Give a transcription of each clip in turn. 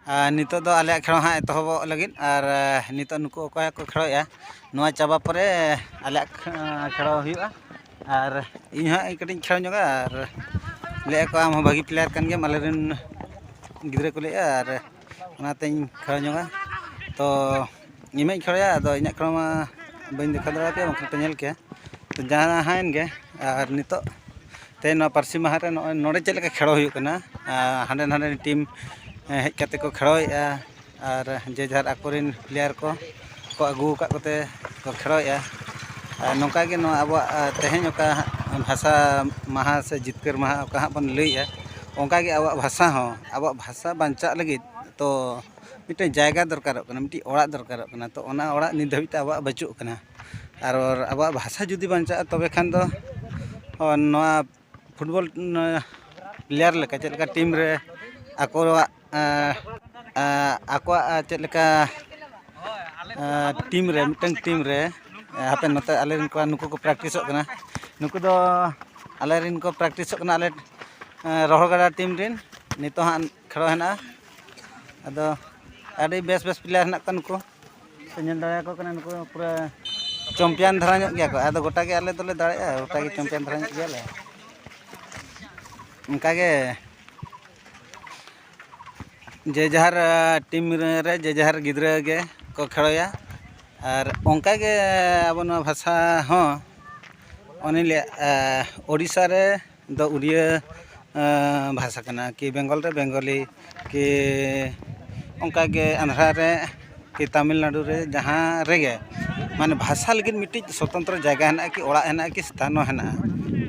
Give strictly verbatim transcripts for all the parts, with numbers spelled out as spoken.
ᱟᱨ ᱱᱤᱛᱚᱜ ᱫᱚ ᱟᱞᱮᱭᱟᱜ ᱠᱷᱮᱞ ᱦᱟᱸᱜ ᱮᱛᱚᱦᱚᱵᱚᱜ ᱞᱟᱹᱜᱤᱫ, ᱟᱨ ᱱᱤᱛᱚᱜ ᱱᱩᱠᱩ ᱚᱠᱚᱭ ᱠᱚ ᱠᱷᱮᱞᱚᱜᱼᱟ, ᱱᱚᱣᱟ ᱪᱟᱵᱟ ᱯᱚᱨᱮ ᱟᱞᱮᱭᱟᱜ ᱠᱷᱮ- ᱠᱷᱮᱞ ᱦᱩᱭᱩᱜᱼᱟ᱾ ᱟᱨ ᱤᱧ ᱦᱟᱸᱜ ᱠᱟᱹᱴᱤᱡ ᱤᱧ ᱠᱷᱮᱞ ᱧᱚᱜᱟ, ᱟᱨ ᱞᱟᱹᱭᱮᱫᱼᱟ ᱠᱚ, "ᱟᱢ ᱦᱚᱸ ᱵᱷᱟᱹᱜᱤ ᱯᱞᱮᱭᱟᱨ ᱠᱟᱱ ᱜᱮᱭᱟᱢ", ᱟᱞᱮᱨᱮᱱ ᱜᱤᱫᱽᱨᱟᱹ ᱠᱚ ᱞᱟᱹᱭᱮᱫᱼᱟ, ᱟᱨ ᱚᱱᱟᱛᱮᱧ ᱠᱷᱮᱞ ᱧᱚᱜᱟ᱾ ᱛᱚ ᱤᱧ ᱢᱟᱧ ᱠᱷᱮᱞᱚᱜᱼᱟ, ᱟᱫᱚ ᱤᱧᱟᱹᱜ ᱠᱷᱮᱞ ᱢᱟ ᱵᱟᱹᱧ ᱫᱮᱠᱷᱟᱣ ᱫᱟᱲᱮᱭᱟᱯᱮᱭᱟ, ᱵᱟᱝᱠᱷᱟᱱ ᱯᱮ ᱧᱮᱞ ᱠᱮᱭᱟ᱾ ᱛᱚ ᱡᱟᱦᱟᱸᱭᱮᱱ ᱜᱮ, ᱟᱨ ᱱᱤᱛᱚᱜ ᱛᱮᱦᱮᱧ ᱱᱚᱣᱟ ᱯᱟᱹᱨᱥᱤ ᱢᱟᱦᱟ ᱨᱮ ᱱᱚᱜᱼᱚᱭ ᱱᱚᱰᱮ ᱪᱮᱫ ᱞᱮᱠᱟ ᱠᱷᱮᱞ ᱦᱩᱭᱩᱜ ᱠᱟᱱᱟ, ᱟᱨ ᱦᱟᱸᱰᱮ ᱱᱟᱰᱮ ᱴᱤᱢ ᱦᱮᱡ ᱠᱟᱛᱮ ᱠᱚ ᱠᱷᱮᱞᱚᱭᱮᱫᱼᱟ, ᱟᱨ ᱡᱮ ᱡᱟᱦᱟᱨ ᱟᱠᱚᱨᱮᱱ ᱯᱞᱮᱭᱟᱨ ᱠᱚ ᱠᱚ ᱟᱹᱜᱩ ᱟᱠᱟᱫ ᱠᱚᱛᱮ ᱠᱚ ᱠᱷᱮᱞᱚᱭᱮᱫᱼᱟ᱾ ᱟᱨ ᱱᱚᱝᱠᱟ ᱜᱮ ᱱᱚᱣᱟ ᱟᱵᱚᱣᱟᱜ, ᱟᱨ ᱛᱮᱦᱮᱧ ᱚᱠᱟ ᱦᱟᱸᱜ ᱵᱷᱟᱥᱟ ᱢᱟᱦᱟ ᱥᱮ ᱡᱤᱛᱠᱟᱹᱨ ᱢᱟᱦᱟ ᱚᱠᱟ ᱦᱟᱸᱜ ᱵᱚᱱ ᱞᱟᱹᱭᱮᱫᱼᱟ, ᱚᱱᱠᱟ ᱜᱮ ᱟᱵᱚᱣᱟᱜ ᱵᱷᱟᱥᱟ ᱦᱚᱸ, ᱟᱵᱚᱣᱟᱜ ᱵᱷᱟᱥᱟ ᱵᱟᱧᱪᱟᱜ ᱞᱟᱹᱜᱤᱫ ᱛᱚ ᱢᱤᱫᱴᱮᱱ ᱡᱟᱭᱜᱟ ᱫᱚᱨᱠᱟᱨᱚᱜ ᱠᱟᱱᱟ, ᱢᱤᱫᱴᱤᱡ ᱚᱲᱟᱜ ᱫᱚᱨᱠᱟᱨᱚᱜ ᱠᱟᱱᱟ᱾ ᱛᱚ ᱚᱱᱟ ᱚᱲᱟᱜ ᱱᱤᱛ ᱫᱷᱟᱹᱵᱤᱡ ᱛᱮ ᱟᱵᱚᱣᱟᱜ ᱵᱟᱹᱪᱩᱜ ᱠᱟᱱᱟ᱾ ᱟᱨ ᱟᱵᱚᱣᱟᱜ ᱵᱷᱟᱥᱟ ᱡᱩᱫᱤ ᱵᱟᱧᱪᱟᱜᱼᱟ, ᱛᱚᱵᱮ ᱠᱷᱟᱱ ᱫᱚ, ᱚ, ᱱᱚᱣᱟ ᱯᱷᱩᱴᱵᱚᱞ, ᱱᱚᱣᱟ ᱯᱞᱮᱭᱟᱨ ᱞᱮᱠᱟ ᱪᱮᱫ ᱞᱮᱠᱟ ᱴᱤᱢ ᱨᱮ ᱟᱠᱚᱣᱟᱜ, ᱟᱸ, ᱟᱸ, ᱟᱠᱚᱣᱟᱜ, ᱟᱸ, ᱪᱮᱫ ᱞᱮᱠᱟ, ᱟᱸ, ᱴᱤᱢ ᱨᱮ, ᱢᱤᱫᱴᱟᱝ ᱴᱤᱢ ᱨᱮ, ᱟᱸ, ᱦᱟᱯᱮ ᱱᱚᱛᱮ ᱟᱞᱮ ᱨᱮᱱ ᱠᱚᱲᱟ ᱱᱩᱠᱩ ᱠᱚ ᱯᱨᱮᱠᱴᱤᱥᱚᱜ ᱠᱟᱱᱟ᱾ ᱱᱩᱠᱩ ᱫᱚ ᱟᱞᱮ ᱨᱮᱱ ᱠᱚ ᱯᱨᱮᱠᱴᱤᱥᱚᱜ ᱠᱟᱱᱟ, ᱟᱞᱮ, ᱟᱸ, ᱨᱚᱦᱚᱲᱜᱟᱰᱟ ᱴᱤᱢ ᱨᱮᱱ᱾ ᱱᱤᱛᱚᱜ ᱦᱟᱸᱜ ᱠᱷᱮᱞᱳ ᱦᱮᱱᱟᱜᱼᱟ᱾ ᱟᱫᱚ ᱟᱹᱰᱤ ᱵᱮᱥ ᱵᱮᱥ ᱯᱞᱮᱭᱟᱨ ᱦᱮᱱᱟᱜ ᱠᱚᱣᱟ ᱱᱩᱠᱩ᱾ ᱯᱮ ᱧᱮᱞ ᱫᱟᱲᱮᱭᱟᱠᱚ ᱠᱟᱱᱟ, ᱱᱩᱠᱩ ᱯᱩᱨᱟᱹ ᱪᱚᱢᱯᱤᱭᱟᱱ ᱫᱷᱟᱨᱟ ᱧᱚᱜ ᱜᱮᱭᱟ ᱠᱚ᱾ ᱟᱫᱚ ᱜᱚᱴᱟ ᱜᱮ ᱟᱞᱮ ᱫᱚᱞᱮ ᱫᱟᱲᱮᱭᱟᱜᱼᱟ, ᱜᱚᱴᱟ ᱜᱮ ᱪᱚᱢᱯᱤᱭᱟᱱ ᱫᱷᱟᱨᱟ ᱧᱚᱜ ᱜᱮᱭᱟᱞᱮ᱾ ᱚᱱᱠᱟ ᱜᱮ ᱡᱮ ᱡᱟᱦᱟᱨ, ᱟᱸ, ᱴᱤᱢ ᱨᱮ ᱡᱮ ᱡᱟᱦᱟᱨ ᱜᱤᱫᱽᱨᱟᱹ ᱜᱮ ᱠᱚ ᱠᱷᱮᱞᱳᱭᱟ᱾ ᱟᱨ ᱚᱱᱠᱟ ᱜᱮ ᱟᱵᱚ ᱱᱚᱣᱟ ᱵᱷᱟᱥᱟ ᱦᱚᱸ ᱚᱱᱮ ᱞᱮ, ᱟᱸ, ᱳᱰᱤᱥᱟ ᱨᱮ ᱫᱚ ᱩᱲᱤᱭᱟᱹ, ᱟᱸ, ᱵᱷᱟᱥᱟ ᱠᱟᱱᱟ, ᱠᱤ ᱵᱮᱝᱜᱚᱞ ᱨᱮ ᱵᱮᱝᱜᱚᱞᱤ, ᱠᱤ ᱚᱱᱠᱟ ᱜᱮ ᱟᱱᱫᱷᱨᱟ ᱨᱮ, ᱠᱤ ᱛᱟᱢᱤᱞᱱᱟᱲᱩ ᱨᱮ, ᱡᱟᱦᱟᱸ ᱨᱮᱜᱮ ᱢᱟᱱᱮ ᱵᱷᱟᱥᱟ ᱞᱟᱹᱜᱤᱫ ᱢᱤᱫᱴᱤᱡ ᱥᱚᱛᱚᱱᱛᱨᱚ ᱡᱟᱭᱜᱟ ᱦᱮᱱᱟᱜᱼᱟ, ᱠᱤ ᱚᱲᱟᱜ ᱦᱮᱱᱟᱜᱼᱟ, ᱠᱤ ᱥᱛᱷᱟᱱ ᱦᱚᱸ ᱦᱮᱱᱟᱜᱼᱟ᱾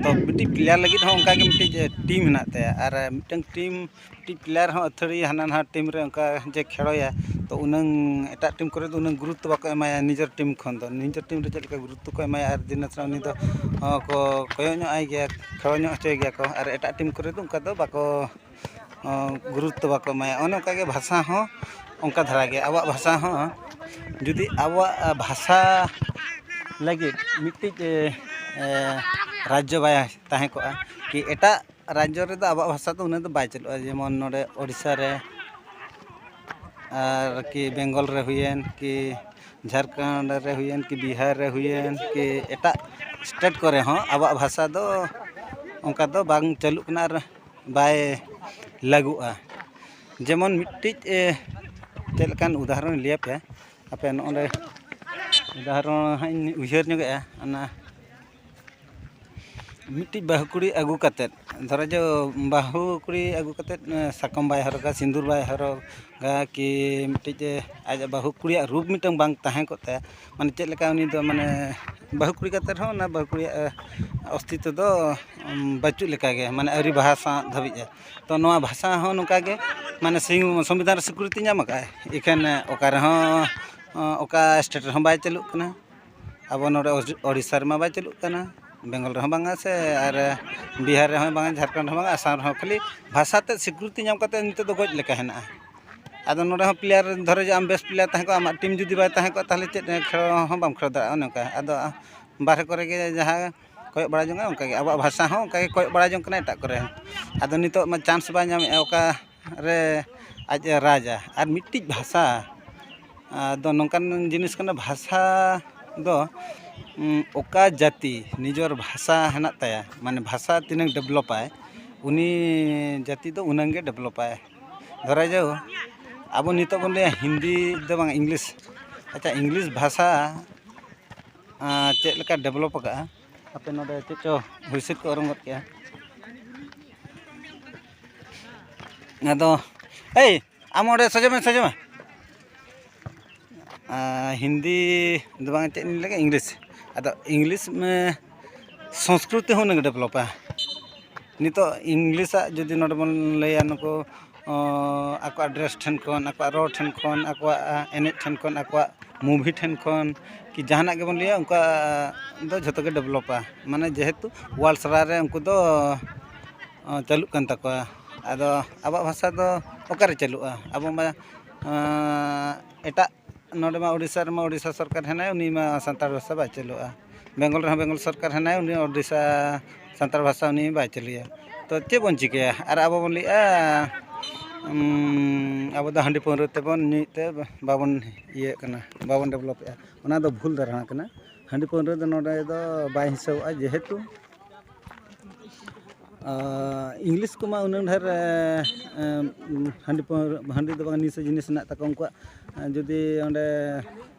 ᱛᱚ ᱢᱤᱫᱴᱤᱡ ᱯᱞᱮᱭᱟᱨ ᱞᱟᱹᱜᱤᱫ ᱦᱚᱸ ᱚᱱᱠᱟ ᱜᱮ ᱢᱤᱫᱴᱤᱡ, ᱮ, ᱴᱤᱢ ᱦᱮᱱᱟᱜ ᱛᱟᱭᱟ᱾ ᱟᱨ ᱢᱤᱫᱴᱟᱝ ᱴᱤᱢ, ᱢᱤᱫᱴᱤᱡ ᱯᱞᱮᱭᱟᱨ ᱦᱚᱸ ᱟᱹᱛᱷᱟᱹᱲᱤ ᱦᱟᱱᱟ ᱱᱟᱣᱟ ᱴᱤᱢ ᱨᱮ ᱚᱱᱠᱟ ᱡᱮ ᱠᱷᱮᱞᱳᱭᱟ, ᱛᱚ ᱩᱱᱟᱹᱝ ᱮᱴᱟᱜ ᱴᱤᱢ ᱠᱚᱨᱮ ᱫᱚ ᱩᱱᱟᱹᱝ ᱜᱩᱨᱩᱛᱛᱚ ᱵᱟᱠᱚ ᱮᱢᱟᱭᱟ ᱱᱤᱡᱮᱨ ᱴᱤᱢ ᱠᱷᱚᱱ ᱫᱚ᱾ ᱱᱤᱡᱮᱨ ᱴᱤᱢ ᱨᱮ ᱪᱮᱫ ᱞᱮᱠᱟ ᱜᱩᱨᱩᱛᱛᱚ ᱠᱚ ᱮᱢᱟᱭᱟ, ᱟᱨ ᱫᱤᱱᱟᱹᱥᱨᱟ ᱩᱱᱤ ᱫᱚ, ᱚ, ᱠᱚ ᱠᱚᱭᱚᱜ ᱧᱚᱜ ᱟᱭ ᱜᱮᱭᱟ, ᱠᱷᱮᱞᱳ ᱧᱚᱜ ᱦᱚᱪᱚᱭ ᱜᱮᱭᱟ ᱠᱚ᱾ ᱟᱨ ᱮᱴᱟᱜ ᱴᱤᱢ ᱠᱚᱨᱮ ᱫᱚ ᱚᱱᱠᱟ ᱫᱚ ᱵᱟᱠᱚ, ᱚ, ᱜᱩᱨᱩᱛᱛᱚ ᱵᱟᱠᱚ ᱮᱢᱟᱭᱟ᱾ ᱚᱱᱮ ᱚᱱᱠᱟ ᱜᱮ ᱵᱷᱟᱥᱟ ᱦᱚᱸ ᱚᱱᱠᱟ ᱫᱷᱟᱨᱟ ᱜᱮ᱾ ᱟᱵᱚᱣᱟᱜ ᱵᱷᱟᱥᱟ ᱦᱚᱸ ᱡᱩᱫᱤ ᱟᱵᱚᱣᱟᱜ, ᱟ, ᱵᱷᱟᱥᱟ ᱞᱟᱹᱜᱤᱫ ᱢᱤᱫᱴᱤᱡ, ᱮ, ᱮ, ᱨᱟᱡᱽᱡᱚ ᱵᱟᱭ ᱛᱟᱦᱮᱸ ᱠᱚᱜᱼᱟ, ᱠᱤ ᱮᱴᱟᱜ ᱨᱟᱡᱽᱡᱚ ᱨᱮᱫᱚ ᱟᱵᱚᱣᱟᱜ ᱵᱷᱟᱥᱟ ᱫᱚ ᱩᱱᱟᱹᱜ ᱫᱚ ᱵᱟᱭ ᱪᱟᱹᱞᱩᱜᱼᱟ᱾ ᱡᱮᱢᱚᱱ ᱱᱚᱰᱮ ᱳᱰᱤᱥᱟ ᱨᱮ, ᱟᱨ ᱠᱤ ᱵᱮᱝᱜᱚᱞ ᱨᱮ ᱦᱩᱭᱮᱱ, ᱠᱤ ᱡᱷᱟᱲᱠᱷᱚᱸᱰ ᱨᱮ ᱦᱩᱭᱮᱱ, ᱠᱤ ᱵᱤᱦᱟᱨ ᱨᱮ ᱦᱩᱭᱮᱱ, ᱠᱤ ᱮᱴᱟᱜ ᱥᱴᱮᱴ ᱠᱚᱨᱮ ᱦᱚᱸ ᱟᱵᱚᱣᱟᱜ ᱵᱷᱟᱥᱟ ᱫᱚ ᱚᱱᱠᱟ ᱫᱚ ᱵᱟᱝ ᱪᱟᱹᱞᱩᱜ ᱠᱟᱱᱟ ᱟᱨ ᱵᱟᱭ ᱞᱟᱹᱜᱩᱜᱼᱟ᱾ ᱡᱮᱢᱚᱱ ᱢᱤᱫᱴᱤᱡ, ᱮ, ᱪᱮᱫ ᱞᱮᱠᱟᱱ ᱩᱫᱟᱦᱚᱨᱚᱱ ᱞᱟᱹᱭ ᱟᱯᱮ, ᱟᱯᱮ ᱱᱚᱜᱼᱚ ᱱᱚᱰᱮ ᱩᱫᱟᱦᱚᱨᱚᱱ ᱦᱟᱸᱜ ᱤᱧ ᱩᱭᱦᱟᱹᱨ ᱧᱚᱜᱮᱜᱼᱟ᱾ ᱚᱱᱟ ᱢᱤᱫᱴᱤᱡ ᱵᱟᱹᱦᱩ ᱠᱩᱲᱤ ᱟᱹᱜᱩ ᱠᱟᱛᱮᱫ, ᱫᱷᱚᱨᱚ ᱡᱮ ᱵᱟᱹᱦᱩ ᱠᱩᱲᱤ ᱟᱹᱜᱩ ᱠᱟᱛᱮᱫ, ᱮ, ᱥᱟᱠᱚᱢ ᱵᱟᱭ ᱦᱚᱨᱚᱜᱟ, ᱥᱤᱸᱫᱩᱨ ᱵᱟᱭ ᱦᱚᱨᱚᱜᱟ, ᱠᱤ ᱢᱤᱫᱴᱤᱡ, ᱮ, ᱟᱡ ᱵᱟᱹᱦᱩ ᱠᱩᱲᱤᱭᱟᱜ ᱨᱩᱯ ᱢᱤᱫᱴᱟᱝ ᱵᱟᱝ ᱛᱟᱦᱮᱸ ᱠᱚᱜ ᱛᱟᱭᱟ, ᱢᱟᱱᱮ ᱪᱮᱫ ᱞᱮᱠᱟ ᱩᱱᱤ ᱫᱚ, ᱢᱟᱱᱮ ᱵᱟᱹᱦᱩ ᱠᱩᱲᱤ ᱠᱟᱛᱮᱫ ᱨᱮᱦᱚᱸ ᱚᱱᱟ ᱵᱟᱹᱦᱩ ᱠᱩᱲᱤᱭᱟᱜ, ᱮ, ᱚᱥᱛᱤᱛᱛᱚ ᱫᱚ, ᱩᱢ, ᱵᱟᱹᱪᱩᱜ ᱞᱮᱠᱟ ᱜᱮ, ᱢᱟᱱᱮ ᱟᱹᱣᱨᱤ ᱵᱟᱦᱟ ᱥᱟᱶ ᱫᱷᱟᱹᱵᱤᱡ ᱮ᱾ ᱛᱚ ᱱᱚᱣᱟ ᱵᱷᱟᱥᱟ ᱦᱚᱸ ᱱᱚᱝᱠᱟ ᱜᱮ, ᱢᱟᱱᱮ ᱥᱤᱧ-, ᱥᱚᱝᱵᱤᱫᱷᱟᱱ ᱨᱮ ᱥᱤᱠᱨᱤᱛᱤ ᱧᱟᱢ ᱟᱠᱟᱫᱼᱟᱭ, ᱤᱠᱷᱟᱹᱱ ᱚᱠᱟ ᱨᱮᱦᱚᱸ, ᱚᱠᱟ ᱥᱴᱮᱴ ᱨᱮᱦᱚᱸ ᱵᱟᱭ ᱪᱟᱹᱞᱩᱜ ᱠᱟᱱᱟ᱾ ᱟᱵᱚ ᱱᱚᱰᱮ ᱳᱰᱤ-, ᱳᱰᱤᱥᱟ ᱨᱮᱢᱟ ᱵᱟᱭ ᱪᱟᱹᱞᱩᱜ ᱠᱟᱱᱟ, ᱵᱮᱝᱜᱚᱞ ᱨᱮᱦᱚᱸ ᱵᱟᱝᱟ ᱥᱮ, ᱟᱨ ᱵᱤᱦᱟᱨ ᱨᱮᱦᱚᱸ ᱵᱟᱝᱟ, ᱡᱷᱟᱲᱠᱷᱚᱸᱰ ᱨᱮᱦᱚᱸ ᱵᱟᱝᱟ, ᱟᱥᱟᱢ ᱨᱮᱦᱚᱸ, ᱠᱷᱟᱹᱞᱤ ᱵᱷᱟᱥᱟ ᱛᱮᱫ ᱥᱤᱠᱨᱤᱛᱤ ᱧᱟᱢ ᱠᱟᱛᱮ ᱱᱤᱛᱚᱜ ᱫᱚ ᱜᱚᱡ ᱞᱮᱠᱟ ᱦᱮᱱᱟᱜᱼᱟ᱾ ᱟᱫᱚ ᱱᱚᱰᱮ ᱦᱚᱸ ᱯᱞᱮᱭᱟᱨ, ᱫᱷᱚᱨᱚ ᱡᱮ ᱟᱢ ᱵᱮᱥ ᱯᱞᱮᱭᱟᱨ ᱛᱟᱦᱮᱸ ᱠᱚᱜᱼᱟ, ᱟᱢᱟᱜ ᱴᱤᱢ ᱡᱩᱫᱤ ᱵᱟᱭ ᱛᱟᱦᱮᱸ ᱠᱚᱜᱼᱟ, ᱛᱟᱦᱚᱞᱮ ᱪᱮᱫ ᱠᱷᱮᱞ ᱦᱚᱸ ᱵᱟᱢ ᱠᱷᱮᱞ ᱫᱟᱲᱮᱭᱟᱜᱼᱟ, ᱚᱱᱮ ᱚᱱᱠᱟ᱾ ᱟᱫᱚ ᱵᱟᱦᱨᱮ ᱠᱚᱨᱮ ᱜᱮ ᱡᱟᱦᱟᱸ ᱠᱚᱭᱚᱜ ᱵᱟᱲᱟ ᱡᱚᱝᱟ, ᱚᱱᱠᱟ ᱜᱮ ᱟᱵᱚᱣᱟᱜ ᱵᱷᱟᱥᱟ ᱦᱚᱸ ᱚᱱᱠᱟ ᱜᱮ ᱠᱚᱭᱚᱜ ᱵᱟᱲᱟ ᱡᱚᱝ ᱠᱟᱱᱟ ᱮᱴᱟᱜ ᱠᱚᱨᱮ᱾ ᱟᱫᱚ ᱱᱤᱛᱚᱜ ᱢᱟ ᱪᱟᱱᱥ ᱵᱟᱭ ᱧᱟᱢᱮᱫᱼᱟ ᱚᱠᱟ ᱨᱮ ᱟᱡ ᱮ ᱨᱟᱡᱟ᱾ ᱟᱨ ᱢᱤᱫᱴᱤᱡ ᱵᱷᱟᱥᱟ, ᱟᱫᱚ ᱱᱚᱝᱠᱟᱱ ᱡᱤᱱᱤᱥ ᱠᱟᱱᱟ, ᱵᱷᱟᱥᱟ ᱫᱚ, ᱩᱸ, ᱚᱠᱟ ᱡᱟᱹᱛᱤ ᱱᱤᱡᱚᱨ ᱵᱷᱟᱥᱟ ᱦᱮᱱᱟᱜ ᱛᱟᱭᱟ, ᱢᱟᱱᱮ ᱵᱷᱟᱥᱟ ᱛᱤᱱᱟᱹᱝ ᱰᱮᱵᱷᱞᱚᱯᱟᱭ, ᱩᱱᱤ ᱡᱟᱹᱛᱤ ᱫᱚ ᱩᱱᱟᱹᱝ ᱜᱮ ᱰᱮᱵᱷᱞᱚᱯᱟᱭ᱾ ᱫᱷᱚᱨᱟ ᱡᱟᱣ, ᱟᱵᱚ ᱱᱤᱛᱚᱜ ᱵᱚᱱ ᱞᱟᱹᱭᱟ ᱦᱤᱱᱫᱤ ᱫᱚ ᱵᱟᱝ, ᱤᱝᱞᱤᱥ᱾ ᱟᱪᱪᱷᱟ, ᱤᱝᱞᱤᱥ ᱵᱷᱟᱥᱟ, ᱟᱸ, ᱪᱮᱫ ᱞᱮᱠᱟ ᱰᱮᱵᱷᱞᱚᱯ ᱟᱠᱟᱫᱼᱟ? ᱟᱯᱮ ᱱᱚᱰᱮ ᱪᱮᱫ ᱪᱚ ᱦᱩᱭᱥᱤᱫ ᱠᱚ ᱚᱨᱚᱝ ᱜᱚᱫ ᱠᱮᱜᱼᱟ᱾ ᱟᱫᱚ, ᱮᱭ, ᱟᱢ ᱚᱸᱰᱮ ᱥᱚᱡᱷᱮ ᱢᱮ, ᱥᱚᱡᱷᱮ ᱢᱮ᱾ ᱟᱨ ᱦᱤᱱᱫᱤ ᱫᱚ ᱵᱟᱝ, ᱪᱮᱫ ᱤᱧ ᱞᱟᱹᱭᱟ, ᱤᱝᱞᱤᱥ᱾ ᱟᱫᱚ ᱤᱝᱞᱤᱥ ᱢᱮ, ᱥᱚᱝᱥᱠᱨᱤᱛ ᱦᱚᱸ ᱩᱱᱟᱹᱜ ᱰᱮᱵᱷᱞᱚᱯᱟ᱾ ᱱᱤᱛᱚᱜ ᱤᱝᱞᱤᱥᱟᱜ ᱡᱩᱫᱤ ᱱᱚᱰᱮ ᱵᱚᱱ ᱞᱟᱹᱭᱟ, ᱱᱩᱠᱩ, ᱚ, ᱟᱠᱚᱣᱟᱜ ᱰᱨᱮᱥ ᱴᱷᱮᱱ ᱠᱷᱚᱱ, ᱟᱠᱚᱣᱟᱜ ᱨᱚᱲ ᱴᱷᱮᱱ ᱠᱷᱚᱱ, ᱟᱠᱚᱣᱟᱜ, ᱟ, ᱮᱱᱮᱡ ᱴᱷᱮᱱ ᱠᱷᱚᱱ, ᱟᱠᱚᱣᱟᱜ ᱢᱩᱵᱷᱤ ᱴᱷᱮᱱ ᱠᱷᱚᱱ, ᱠᱤ ᱡᱟᱦᱟᱱᱟᱜ ᱜᱮᱵᱚᱱ ᱞᱟᱹᱭᱟ, ᱚᱱᱠᱟ ᱫᱚ ᱡᱷᱚᱛᱚ ᱜᱮ ᱰᱮᱵᱷᱞᱚᱯᱟ᱾ ᱢᱟᱱᱮ ᱡᱮᱦᱮᱛᱩ ᱣᱟᱨᱞᱰ ᱥᱟᱨᱟ ᱨᱮ ᱩᱱᱠᱩ ᱫᱚ, ᱚ, ᱪᱟᱹᱞᱩᱜ ᱠᱟᱱ ᱛᱟᱠᱚᱣᱟ᱾ ᱟᱫᱚ ᱟᱵᱚᱣᱟᱜ ᱵᱷᱟᱥᱟ ᱫᱚ ᱚᱠᱟᱨᱮ ᱪᱟᱹᱞᱩᱜᱼᱟ? ᱟᱵᱚ ᱢᱟ, ᱟᱸ, ᱮᱴᱟᱜ, ᱱᱚᱰᱮ ᱢᱟ ᱳᱰᱤᱥᱟ ᱨᱮᱢᱟ ᱳᱰᱤᱥᱟ ᱥᱚᱨᱠᱟᱨ ᱦᱮᱱᱟᱭ, ᱩᱱᱤ ᱢᱟ ᱥᱟᱱᱛᱟᱲ ᱵᱷᱟᱥᱟ ᱵᱟᱭ ᱪᱟᱹᱞᱩᱜᱼᱟ᱾ ᱵᱮᱝᱜᱚᱞ ᱨᱮᱦᱚᱸ ᱵᱮᱝᱜᱚᱞ ᱥᱚᱨᱠᱟᱨ ᱦᱮᱱᱟᱭ, ᱩᱱᱤ ᱳᱰᱤᱥᱟ ᱥᱟᱱᱛᱟᱲ ᱵᱷᱟᱥᱟ ᱩᱱᱤ ᱵᱟᱭ ᱪᱟᱹᱞᱩᱭᱟ᱾ ᱛᱚ ᱪᱮᱫ ᱵᱚᱱ ᱪᱤᱠᱟᱹᱭᱟ? ᱟᱨ ᱟᱵᱚ ᱵᱚᱱ ᱞᱟᱹᱭᱮᱜᱼᱟ, ᱩᱸ, ᱟᱵᱚ ᱫᱚ ᱦᱟᱺᱰᱤ ᱯᱟᱹᱣᱨᱟᱹ ᱛᱮᱵᱚᱱ ᱧᱩᱭᱮᱫ ᱛᱮ ᱵᱟᱵᱚᱱ ᱤᱭᱟᱹᱜ ᱠᱟᱱᱟ, ᱵᱟᱵᱚᱱ ᱰᱮᱵᱷᱞᱚᱯᱮᱜᱼᱟ᱾ ᱚᱱᱟ ᱫᱚ ᱵᱷᱩᱞ ᱫᱷᱟᱨᱚᱱᱟ ᱠᱟᱱᱟ᱾ ᱦᱟᱺᱰᱤ ᱯᱟᱹᱣᱨᱟᱹ ᱫᱚ ᱱᱚᱰᱮ ᱫᱚ ᱵᱟᱭ ᱦᱤᱥᱟᱹᱵᱚᱜᱼᱟ, ᱡᱮᱦᱮᱛᱩ ᱟᱨ ᱤᱝᱞᱤᱥ ᱠᱚᱢᱟ ᱩᱱᱟᱹᱜ ᱰᱷᱮᱨ, ᱮ, ᱮ, ᱦᱟᱺᱰᱤ ᱯᱟᱹᱣᱨᱟᱹ, ᱦᱟᱺᱰᱤ ᱫᱚ ᱵᱟᱝ, ᱱᱤᱥᱟᱹ ᱡᱤᱱᱤᱥ ᱦᱮᱱᱟᱜ ᱛᱟᱠᱚᱣᱟ ᱩᱱᱠᱩᱣᱟᱜ᱾ ᱮ, ᱡᱩᱫᱤ ᱚᱸᱰᱮ,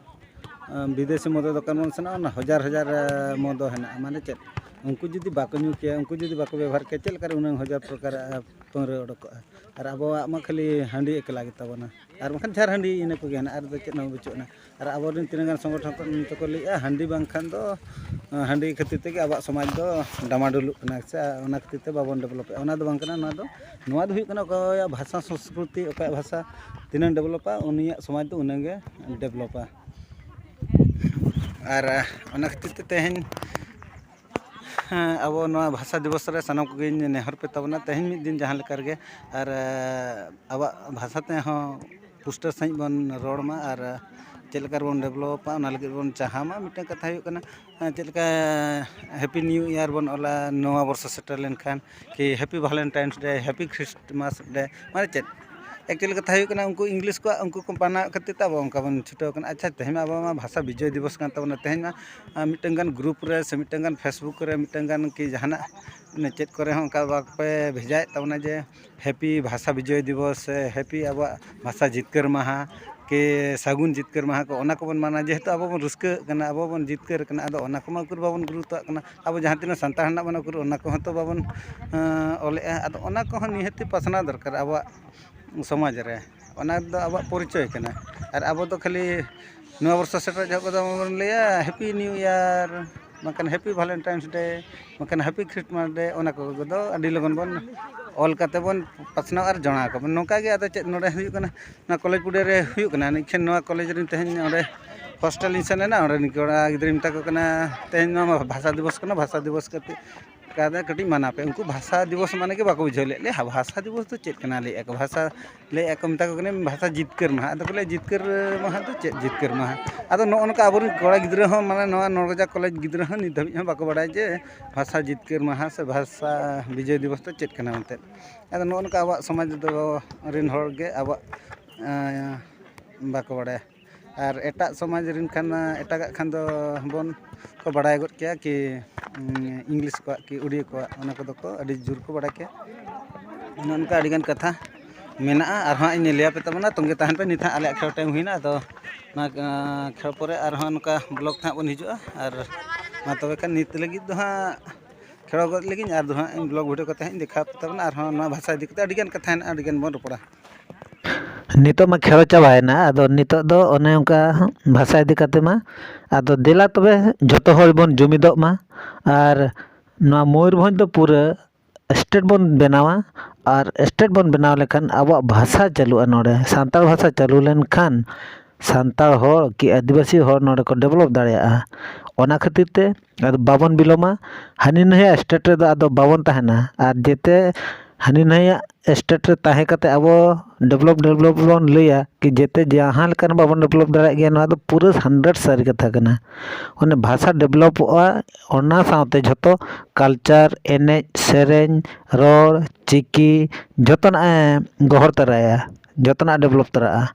ᱮ, ᱵᱤᱫᱮᱥᱤ ᱢᱚᱫᱚ ᱫᱚᱠᱟᱱ ᱵᱚᱱ ᱥᱮᱱᱚᱜᱼᱟ, ᱚᱱᱟ ᱦᱟᱡᱟᱨ ᱦᱟᱡᱟᱨ, ᱮ, ᱢᱚᱫᱚ ᱦᱮᱱᱟᱜᱼᱟ᱾ ᱢᱟᱱᱮ ᱪᱮᱫ? ᱩᱱᱠᱩ ᱡᱩᱫᱤ ᱵᱟᱠᱚ ᱧᱩ ᱠᱮᱭᱟ, ᱩᱱᱠᱩ ᱡᱩᱫᱤ ᱵᱟᱠᱚ ᱵᱮᱵᱚᱦᱟᱨ ᱠᱮᱭᱟ, ᱪᱮᱫ ᱞᱮᱠᱟᱨᱮ ᱩᱱᱟᱹᱜ ᱦᱟᱡᱟᱨ ᱯᱨᱚᱠᱟᱨ, ᱮ, ᱯᱟᱹᱣᱨᱟᱹ ᱚᱰᱚᱠᱚᱜᱼᱟ? ᱟᱨ ᱟᱵᱚᱣᱟᱜ ᱢᱟ ᱠᱷᱟᱹᱞᱤ ᱦᱟᱺᱰᱤ ᱮᱠᱞᱟ ᱜᱮᱛᱟ ᱵᱚᱱᱟ, ᱟᱨ ᱵᱟᱝᱠᱷᱟᱱ ᱡᱷᱟᱨ ᱦᱟᱺᱰᱤ, ᱤᱱᱟᱹ ᱠᱚᱜᱮ ᱦᱮᱱᱟᱜᱼᱟ, ᱟᱨ ᱫᱚ ᱪᱮᱫ ᱦᱚᱸ ᱵᱟᱹᱪᱩᱜ ᱟᱱᱟ᱾ ᱟᱨ ᱟᱵᱚᱨᱮᱱ ᱛᱤᱱᱟᱹᱜ ᱜᱟᱱ ᱥᱚᱝᱜᱚᱴᱷᱚᱱ ᱠᱚ ᱱᱤᱛᱚᱜ ᱠᱚ ᱞᱟᱹᱭᱮᱫᱼᱟ, ᱦᱟᱺᱰᱤ ᱵᱟᱝᱠᱷᱟᱱ ᱫᱚ, ᱦᱟᱺᱰᱤ ᱠᱷᱟᱹᱛᱤᱨ ᱛᱮᱜᱮ ᱟᱵᱚᱣᱟᱜ ᱥᱚᱢᱟᱡᱽ ᱫᱚ ᱰᱟᱢᱟᱰᱳᱞᱚᱜ ᱠᱟᱱᱟ, ᱥᱮ ᱚᱱᱟ ᱠᱷᱟᱹᱛᱤᱨ ᱛᱮ ᱵᱟᱵᱚᱱ ᱰᱮᱵᱷᱞᱚᱯᱮᱫᱼᱟ᱾ ᱚᱱᱟ ᱫᱚ ᱵᱟᱝ ᱠᱟᱱᱟ᱾ ᱱᱚᱣᱟ ᱫᱚ, ᱱᱚᱣᱟ ᱫᱚ ᱦᱩᱭᱩᱜ ᱠᱟᱱᱟ, ᱚᱠᱚᱭᱟᱜ ᱵᱷᱟᱥᱟ ᱥᱚᱝᱥᱠᱨᱤᱛᱤ, ᱚᱠᱚᱭᱟᱜ ᱵᱷᱟᱥᱟ ᱛᱤᱱᱟᱹᱜ ᱰᱮᱵᱷᱞᱚᱯᱟ, ᱩᱱᱤᱭᱟᱜ ᱥᱚᱢᱟᱡᱽ ᱫᱚ ᱩᱱᱟᱹᱜ ᱜᱮ ᱰᱮᱵᱷᱞᱚᱯᱟ᱾ ᱟᱨ ᱚᱱᱟ ᱠᱷᱟᱹᱛᱤᱨ ᱛᱮ ᱛᱮᱦᱮᱧ, ᱦᱮᱸ, ᱟᱵᱚ ᱱᱚᱣᱟ ᱵᱷᱟᱥᱟ ᱫᱤᱵᱚᱥ ᱨᱮ ᱥᱟᱱᱟᱢ ᱠᱚᱜᱮᱧ ᱱᱮᱦᱚᱨ ᱯᱮ ᱛᱟᱵᱚᱱᱟ, ᱛᱮᱦᱮᱧ ᱢᱤᱫ ᱫᱤᱱ ᱡᱟᱦᱟᱸ ᱞᱮᱠᱟ ᱨᱮᱜᱮ, ᱟᱨ, ᱮ, ᱟᱵᱚᱣᱟᱜ ᱵᱷᱟᱥᱟ ᱛᱮᱦᱚᱸ ᱯᱩᱥᱴᱟᱹᱣ ᱥᱟᱺᱦᱤᱡ ᱵᱚᱱ ᱨᱚᱲ ᱢᱟ, ᱟᱨ ᱪᱮᱫ ᱞᱮᱠᱟ ᱨᱮᱵᱚᱱ ᱰᱮᱵᱷᱞᱚᱯᱟ, ᱚᱱᱟ ᱞᱟᱹᱜᱤᱫ ᱵᱚᱱ ᱪᱟᱦᱟ ᱢᱟ᱾ ᱢᱤᱫᱴᱟᱝ ᱠᱟᱛᱷᱟ ᱦᱩᱭᱩᱜ ᱠᱟᱱᱟ, ᱮ, ᱪᱮᱫ ᱞᱮᱠᱟ ᱦᱮᱯᱤ ᱱᱤᱭᱩ ᱤᱭᱟᱨ ᱵᱚᱱ ᱚᱞᱟ, ᱱᱚᱣᱟ ᱵᱚᱨᱥᱚ ᱥᱮᱴᱮᱨ ᱞᱮᱱᱠᱷᱟᱱ, ᱠᱤ ᱦᱮᱯᱤ ᱵᱷᱟᱞᱮᱱᱴᱟᱭᱤᱱᱥ ᱰᱮ, ᱦᱮᱯᱤ ᱠᱷᱨᱤᱥᱴᱢᱟᱥ ᱰᱮ, ᱢᱟᱱᱮ ᱪᱮᱫ? ᱮᱠᱪᱩᱭᱮᱞᱤ ᱠᱟᱛᱷᱟ ᱦᱩᱭᱩᱜ ᱠᱟᱱᱟ, ᱩᱱᱠᱩ ᱤᱝᱞᱤᱥ ᱠᱚᱣᱟᱜ, ᱩᱱᱠᱩ ᱠᱚ ᱯᱟᱱᱟᱣ ᱠᱷᱟᱹᱛᱤᱨ ᱛᱮ ᱟᱵᱚ ᱚᱱᱠᱟ ᱵᱚᱱ ᱪᱷᱩᱴᱟᱹᱣ ᱠᱟᱱᱟ᱾ ᱟᱪᱪᱷᱟ, ᱛᱮᱦᱮᱧ ᱢᱟ ᱟᱵᱚ ᱢᱟ ᱵᱷᱟᱥᱟ ᱵᱤᱡᱚᱭ ᱫᱤᱵᱚᱥ ᱠᱟᱱ ᱛᱟᱵᱚᱱᱟ, ᱛᱮᱦᱮᱧ ᱢᱟ, ᱟᱨ ᱢᱤᱫᱴᱟᱝ ᱜᱟᱱ ᱜᱨᱩᱯ ᱨᱮ ᱥᱮ ᱢᱤᱫᱴᱟᱝ ᱜᱟᱱ ᱯᱷᱮᱥᱵᱩᱠ ᱨᱮ ᱢᱤᱫᱴᱟᱝ ᱜᱟᱱ ᱠᱤ ᱡᱟᱦᱟᱱᱟᱜ ᱪᱮᱫ ᱠᱚᱨᱮ ᱦᱚᱸ ᱚᱱᱠᱟ ᱵᱟᱯᱮ ᱵᱷᱮᱡᱟᱭᱮᱫ ᱛᱟᱵᱚᱱᱟ ᱡᱮ ᱦᱮᱯᱤ ᱵᱷᱟᱥᱟ ᱵᱤᱡᱚᱭ ᱫᱤᱵᱚᱥ ᱥᱮ ᱦᱮᱯᱤ ᱟᱵᱚᱣᱟᱜ ᱵᱷᱟᱥᱟ ᱡᱤᱛᱠᱟᱹᱨ ᱢᱟᱦᱟ ᱠᱤ ᱥᱟᱹᱜᱩᱱ ᱡᱤᱛᱠᱟᱹᱨ ᱢᱟᱦᱟ ᱠᱚ, ᱚᱱᱟ ᱠᱚᱵᱚᱱ ᱢᱟᱱᱟᱣᱟ, ᱡᱮᱦᱮᱛᱩ ᱟᱵᱚ ᱵᱚᱱ ᱨᱟᱹᱥᱠᱟᱹᱜ ᱠᱟᱱᱟ, ᱟᱵᱚ ᱵᱚᱱ ᱡᱤᱛᱠᱟᱹᱨ ᱠᱟᱱᱟ᱾ ᱟᱫᱚ ᱚᱱᱟ ᱠᱚᱢᱟ ᱩᱠᱩᱨ ᱵᱟᱵᱚᱱ ᱜᱩᱨᱩᱛᱛᱚᱣᱟᱜ ᱠᱟᱱᱟ᱾ ᱟᱵᱚ ᱡᱟᱦᱟᱸ ᱛᱤᱱᱟᱹᱜ ᱥᱟᱱᱛᱟᱲ ᱦᱮᱱᱟᱜ ᱵᱚᱱᱟ, ᱩᱠᱩᱨ ᱚᱱᱟ ᱠᱚᱦᱚᱸ ᱛᱚ ᱵᱟᱵᱚᱱ, ᱮᱸ, ᱚᱞᱮᱜᱼᱟ᱾ ᱟᱫᱚ ᱚᱱᱟ ᱠᱚᱦᱚᱸ ᱱᱤᱦᱟᱹᱛᱤ ᱯᱟᱥᱱᱟᱣ ᱫᱚᱨᱠᱟᱨ ᱟᱵᱚᱣᱟᱜ ᱥᱚᱢᱟᱡᱽ ᱨᱮ᱾ ᱚᱱᱟ ᱫᱚ ᱟᱵᱚᱣᱟᱜ ᱯᱚᱨᱤᱪᱚᱭ ᱠᱟᱱᱟ᱾ ᱟᱨ ᱟᱵᱚ ᱫᱚ ᱠᱷᱟᱹᱞᱤ ᱱᱚᱣᱟ ᱵᱚᱨᱥᱚ ᱥᱮᱴᱮᱨᱚᱜ ᱡᱚᱦᱚᱜ ᱠᱚᱫᱚ ᱵᱚᱱ ᱞᱟᱹᱭᱟ ᱦᱮᱯᱤ ᱱᱤᱭᱩ ᱤᱭᱟᱨ, ᱵᱟᱝᱠᱷᱟᱱ ᱦᱮᱯᱤ ᱵᱷᱟᱞᱮᱱᱴᱟᱭᱤᱱᱥ ᱰᱮ, ᱵᱟᱝᱠᱷᱟᱱ ᱦᱮᱯᱤ ᱠᱷᱨᱤᱥᱴᱢᱟᱥ ᱰᱮ, ᱚᱱᱟ ᱠᱚᱫᱚ ᱟᱹᱰᱤ ᱞᱚᱜᱚᱱ ᱵᱚᱱ ᱚᱞ ᱠᱟᱛᱮ ᱵᱚᱱ ᱯᱟᱥᱱᱟᱣ ᱟᱨ ᱡᱚᱲᱟᱣ ᱟᱠᱚ ᱵᱚᱱ᱾ ᱱᱚᱝᱠᱟ ᱜᱮ ᱟᱫᱚ ᱪᱮᱫ ᱱᱚᱰᱮ ᱦᱩᱭᱩᱜ ᱠᱟᱱᱟ, ᱱᱚᱣᱟ ᱠᱚᱞᱮᱡᱽ ᱯᱩᱰᱤᱭᱟ ᱨᱮ ᱦᱩᱭᱩᱜ ᱠᱟᱱᱟ᱾ ᱮᱱᱠᱷᱟᱱ ᱱᱚᱣᱟ ᱠᱚᱞᱮᱡᱽ ᱨᱮᱱ ᱛᱮᱦᱮᱧ ᱚᱸᱰᱮ ᱦᱳᱥᱴᱮᱞ ᱤᱧ ᱥᱮᱱ ᱮᱱᱟ, ᱚᱸᱰᱮ ᱨᱤᱱ ᱠᱚᱲᱟ ᱜᱤᱫᱽᱨᱟᱹᱧ ᱢᱮᱛᱟ ᱠᱚ ᱠᱟᱱᱟ, "ᱛᱮᱦᱮᱧ ᱱᱚᱣᱟ ᱵᱷᱟᱥᱟ ᱫᱤᱵᱚᱥ ᱠᱟᱱᱟ, ᱵᱷᱟᱥᱟ ᱫᱤᱵᱚᱥ ᱠᱟᱛᱮ ᱠᱟᱫᱟ ᱠᱟᱹᱴᱤᱡ ᱢᱟᱱᱟᱣ ᱯᱮ᱾ ᱩᱱᱠᱩ ᱵᱷᱟᱥᱟ ᱫᱤᱵᱚᱥ ᱢᱟᱱᱮ ᱜᱮ ᱵᱟᱠᱚ ᱵᱩᱡᱷᱟᱹᱣ ᱞᱮᱫ ᱞᱮᱭᱟ᱾ ᱦᱟ, ᱵᱷᱟᱥᱟ ᱫᱤᱵᱚᱥ ᱫᱚ ᱪᱮᱫ ᱠᱟᱱᱟ ᱞᱟᱹᱭᱮᱫᱼᱟ ᱠᱚ? ᱵᱷᱟᱥᱟ ᱞᱟᱹᱭᱮᱫᱼᱟ ᱠᱚ, ᱢᱮᱛᱟ ᱠᱚ ᱠᱟᱹᱱᱟᱹᱧ ᱵᱷᱟᱥᱟ ᱡᱤᱛᱠᱟᱹᱨ ᱢᱟᱦᱟ᱾ ᱟᱫᱚ ᱠᱚ ᱞᱟᱹᱭᱟ ᱡᱤᱛᱠᱟᱹᱨ ᱢᱟᱦᱟ ᱫᱚ ᱪᱮᱫ ᱡᱤᱛᱠᱟᱹᱨ ᱢᱟᱦᱟ? ᱟᱫᱚ ᱱᱚᱜᱼᱚ ᱱᱚᱝᱠᱟ ᱟᱵᱚᱨᱮᱱ ᱠᱚᱲᱟ ᱜᱤᱫᱽᱨᱟᱹ ᱦᱚᱸ, ᱢᱟᱱᱮ ᱱᱚᱣᱟ ᱱᱚᱲᱜᱟᱡᱟ ᱠᱚᱞᱮᱡᱽ ᱜᱤᱫᱽᱨᱟᱹ ᱦᱚᱸ ᱱᱤᱛ ᱫᱷᱟᱹᱵᱤᱡ ᱦᱚᱸ ᱵᱟᱠᱚ ᱵᱟᱲᱟᱭᱟ ᱡᱮ ᱵᱷᱟᱥᱟ ᱡᱤᱛᱠᱟᱹᱨ ᱢᱟᱦᱟ ᱥᱮ ᱵᱷᱟᱥᱟ ᱵᱤᱡᱚᱭ ᱫᱤᱵᱚᱥ ᱫᱚ ᱪᱮᱫ ᱠᱟᱱᱟ ᱢᱮᱱᱛᱮ᱾ ᱟᱫᱚ ᱱᱚᱜᱼᱚ ᱱᱚᱝᱠᱟ ᱟᱵᱚᱣᱟᱜ ᱥᱚᱢᱟᱡᱽ ᱫᱚ ᱨᱮᱱ ᱦᱚᱲ ᱜᱮ ᱟᱵᱚᱣᱟᱜ, ᱮᱸ, ᱵᱟᱠᱚ ᱵᱟᱲᱟᱭᱟ᱾ ᱟᱨ ᱮᱴᱟᱜ ᱥᱚᱢᱟᱡᱽ ᱨᱮᱱ ᱠᱷᱟᱱ, ᱮᱴᱟᱜᱟᱜ ᱠᱷᱟᱱ ᱫᱚ ᱵᱚᱱ ᱠᱚ ᱵᱟᱲᱟᱭ ᱜᱚᱫ ᱠᱮᱭᱟ ᱠᱤ, ᱩᱸ, ᱤᱝᱞᱤᱥ ᱠᱚᱣᱟᱜ ᱠᱤ ᱩᱲᱤᱭᱟ ᱠᱚᱣᱟᱜ, ᱚᱱᱟ ᱠᱚᱫᱚ ᱠᱚ ᱟᱹᱰᱤ ᱡᱳᱨ ᱠᱚ ᱵᱟᱲᱟᱭ ᱠᱮᱭᱟ᱾ ᱚᱱᱮ ᱚᱱᱠᱟ ᱟᱹᱰᱤᱜᱟᱱ ᱠᱟᱛᱷᱟ ᱢᱮᱱᱟᱜᱼᱟ, ᱟᱨᱦᱚᱸ ᱤᱧ ᱞᱟᱹᱭᱟᱯᱮ ᱛᱟᱵᱚᱱᱟ᱾ ᱛᱚᱸᱜᱮ ᱛᱟᱦᱮᱱ ᱯᱮ, ᱱᱤᱛ ᱦᱟᱸᱜ ᱟᱞᱮᱭᱟᱜ ᱠᱷᱮᱞ ᱴᱟᱭᱤᱢ ᱦᱩᱭᱱᱟ᱾ ᱟᱫᱚ ᱚᱱᱟ, ᱟᱸ, ᱠᱷᱮᱞ ᱯᱚᱨᱮ ᱟᱨᱦᱚᱸ ᱱᱚᱝᱠᱟ ᱵᱞᱚᱜᱽ ᱛᱮ ᱦᱟᱸᱜ ᱵᱚᱱ ᱦᱤᱡᱩᱜᱼᱟ᱾ ᱟᱨ ᱢᱟ ᱛᱚᱵᱮ ᱠᱷᱟᱱ ᱱᱤᱛ ᱞᱟᱹᱜᱤᱫ ᱫᱚ ᱦᱟᱸᱜ ᱠᱷᱮᱞ ᱜᱚᱫ ᱞᱮᱜᱤᱧ, ᱟᱨ ᱫᱚ ᱦᱟᱸᱜ ᱤᱧ ᱵᱞᱚᱜᱽ ᱵᱷᱤᱰᱤᱭᱳ ᱠᱟᱛᱮ ᱦᱟᱸᱜ ᱤᱧ ᱫᱮᱠᱷᱟᱣ ᱟᱯᱮ ᱛᱟᱵᱚᱱᱟ᱾ ᱟᱨᱦᱚᱸ ᱱᱚᱣᱟ ᱵᱷᱟᱥᱟ ᱤᱫᱤ ᱠᱟᱛᱮ ᱟᱹᱰᱤᱜᱟᱱ ᱠᱟᱛᱷᱟ ᱦᱮᱱᱟᱜᱼᱟ, ᱟᱹᱰᱤᱜᱟᱱ ᱵᱚᱱ ᱨᱚᱯᱚᱲᱟ᱾ ᱱᱤᱛᱚᱜ ᱢᱟ ᱠᱷᱮᱞ ᱪᱟᱵᱟᱭᱮᱱᱟ, ᱟᱫᱚ ᱱᱤᱛᱚᱜ ᱫᱚ ᱚᱱᱮ ᱚᱱᱠᱟ ᱵᱷᱟᱥᱟ ᱤᱫᱤ ᱠᱟᱛᱮ ᱢᱟ᱾ ᱟᱫᱚ ᱫᱮᱞᱟ ᱛᱚᱵᱮ ᱡᱷᱚᱛᱚ ᱦᱚᱲ ᱵᱚᱱ ᱡᱩᱢᱤᱫᱚᱜ ᱢᱟ, ᱟᱨ ᱱᱚᱣᱟ ᱢᱚᱭᱩᱨᱵᱷᱚᱸᱡᱽ ᱫᱚ ᱯᱩᱨᱟᱹ ᱥᱴᱮᱴ ᱵᱚᱱ ᱵᱮᱱᱟᱣᱟ᱾ ᱟᱨ ᱥᱴᱮᱴ ᱵᱚᱱ ᱵᱮᱱᱟᱣ ᱞᱮᱠᱷᱟᱱ ᱟᱵᱚᱣᱟᱜ ᱵᱷᱟᱥᱟ ᱪᱟᱹᱞᱩᱜᱼᱟ ᱱᱚᱰᱮ᱾ ᱥᱟᱱᱛᱟᱲ ᱵᱷᱟᱥᱟ ᱪᱟᱹᱞᱩ ᱞᱮᱱᱠᱷᱟᱱ ᱥᱟᱱᱛᱟᱲ ᱦᱚᱲ ᱠᱤ ᱟᱹᱫᱤᱵᱟᱹᱥᱤ ᱦᱚᱲ ᱱᱚᱰᱮ ᱠᱚ ᱰᱮᱵᱷᱞᱚᱯ ᱫᱟᱲᱮᱭᱟᱜᱼᱟ᱾ ᱚᱱᱟ ᱠᱷᱟᱹᱛᱤᱨ ᱛᱮ ᱟᱫᱚ ᱵᱟᱵᱚᱱ ᱵᱤᱞᱚᱢᱟ, ᱦᱟᱹᱱᱤ ᱱᱟᱹᱭᱟᱜ ᱥᱴᱮᱴ ᱨᱮᱫᱚ ᱟᱫᱚ ᱵᱟᱵᱚᱱ ᱛᱟᱦᱮᱱᱟ᱾ ᱟᱨ ᱡᱮᱛᱮ ᱦᱟᱹᱱᱤ ᱱᱟᱹᱭᱟᱜ ᱥᱴᱮᱴ ᱨᱮ ᱛᱟᱦᱮᱸ ᱠᱟᱛᱮ ᱟᱵᱚ ᱰᱮᱵᱷᱞᱚᱯ ᱰᱮᱵᱷᱞᱚᱯ ᱵᱚᱱ ᱞᱟᱹᱭᱟ ᱠᱤ ᱡᱮᱛᱮ ᱡᱟᱦᱟᱸ ᱞᱮᱠᱟᱱ ᱵᱟᱵᱚᱱ ᱰᱮᱵᱷᱞᱚᱯ ᱫᱟᱲᱮᱭᱟᱜ ᱜᱮᱭᱟ, ᱱᱚᱣᱟ ᱫᱚ ᱯᱩᱨᱟᱹ ᱦᱟᱱᱰᱨᱮᱰ ᱥᱟᱹᱨᱤ ᱠᱟᱛᱷᱟ ᱠᱟᱱᱟ᱾ ᱚᱱᱮ ᱵᱷᱟᱥᱟ ᱰᱮᱵᱷᱞᱚᱯᱚᱜᱼᱟ, ᱚᱱᱟ ᱥᱟᱶᱛᱮ ᱡᱷᱚᱛᱚ ᱠᱟᱞᱪᱟᱨ, ᱮᱱᱮᱡ ᱥᱮᱨᱮᱧ, ᱨᱚᱲ, ᱪᱤᱠᱤ, ᱡᱷᱚᱛᱚᱱᱟᱜ ᱮ ᱜᱚᱦᱚᱲ ᱛᱚᱨᱟᱭᱟ, ᱡᱷᱚᱛᱚᱱᱟᱜ ᱰᱮᱵᱷᱞᱚᱯ ᱛᱚᱨᱟᱜᱼᱟ᱾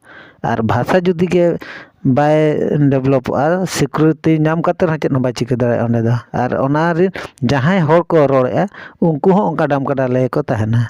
ᱟᱨ ᱵᱷᱟᱥᱟ ᱡᱩᱫᱤ ᱜᱮ ᱵᱟᱭ ᱰᱮᱵᱷᱞᱚᱯᱚᱜᱼᱟ, ᱥᱤᱠᱨᱤᱛᱤ ᱧᱟᱢ ᱠᱟᱛᱮ ᱨᱮᱦᱚᱸ ᱪᱮᱫ ᱦᱚᱸ ᱵᱟᱭ ᱪᱤᱠᱟᱹ ᱫᱟᱲᱮᱭᱟᱜᱼᱟ ᱚᱸᱰᱮ ᱫᱚ᱾ ᱟᱨ ᱚᱱᱟ ᱨᱮ ᱡᱟᱦᱟᱸᱭ ᱦᱚᱲ ᱠᱚ ᱨᱚᱲᱮᱫᱼᱟ, ᱩᱱᱠᱩ ᱦᱚᱸ ᱚᱱᱠᱟ ᱰᱟᱢ ᱠᱟᱰᱟ ᱞᱮᱠᱟ ᱠᱚ ᱛᱟᱦᱮᱱᱟ᱾